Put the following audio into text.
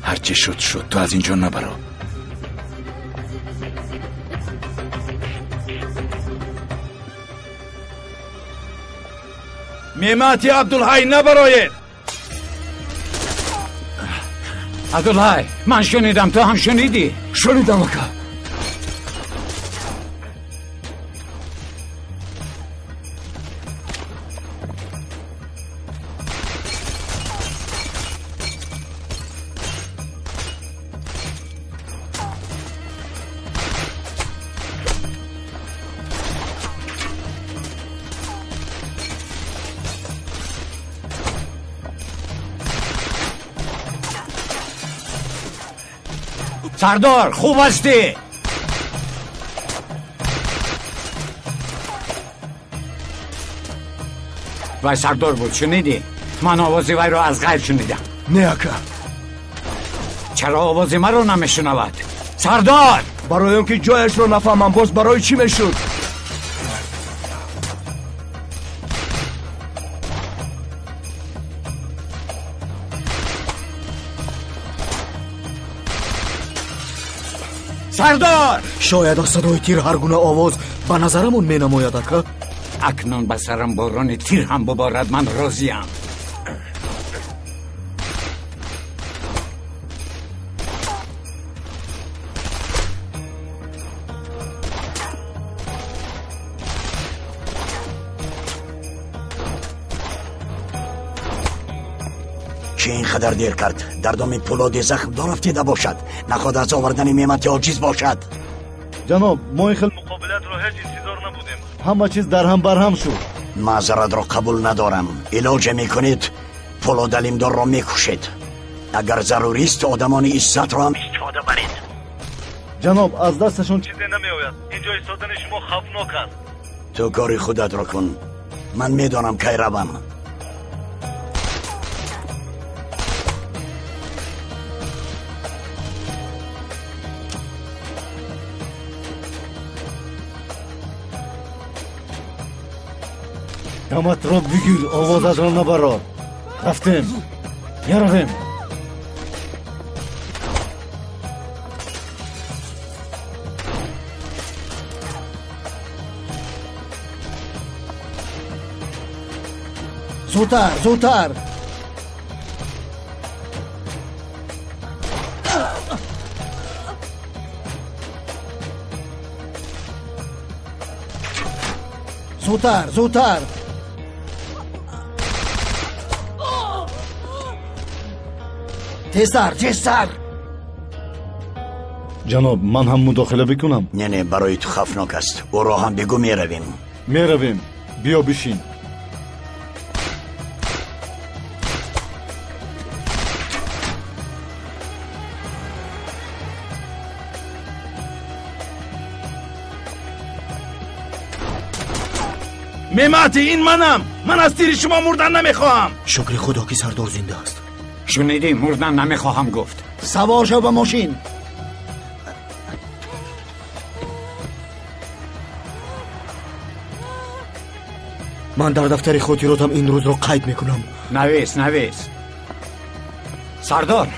هرچه شد شد، تو از اینجا نبرا. نعمتی عبدالحی نبرایید. عبدالحی من شنیدم، تو هم شنیدی؟ شنیدم آقا. سردار خوب هستی؟ وای سردار بود، شنیدی؟ من آواز وی را از غیر شنیدم. نه اکا. چرا آواز من را نمیشنود؟ سردار! برای اینکه جایش رو نفهمم باز برای چی میشد؟ سردار! شاید از صدای تیر هر گونه آواز به نظرمون می نماید اکا. اکنون به سرم باران تیر هم ببارد من راضیم. که اینقدر دیر کرد؟ در دام پولاد زخم دار افتیده باشد، نخواد از آوردن نعمت عاجز باشد. جناب ما این خیل مقابلت را هیچ انتظار نبودیم. همه چیز در هم بر هم شد. معذرت را قبول ندارم. علاج میکنید پولاد علیمدار را میکشید. اگر ضروری است آدمان عزت را هم استفاده برید. جناب از دستشون چیزی نمیآید. اینجا ایستادن شما خوفناک است. تو کاری خودت را کن، من میدانم کی روم. دمت را بگیر، آوازت را نبرار. رفتیم، میرویم. زودتر زودتر. زودتر زودتر. تیزتر تیزتر. جناب من هم مداخله بکنم؟ نه نه، برای تو خفناک است. او را هم بگو میرویم. میرویم، بیا بشین. نعمتی این منم. من از تیر شما مردن نمیخواهم. شکر خدا که سردار زنده است. شنیدی؟ مردن نمیخواهم گفت. سوار شو به ماشین. من در دفتر خاطراتم این روز را قید میکنم. نویس نویس. سردار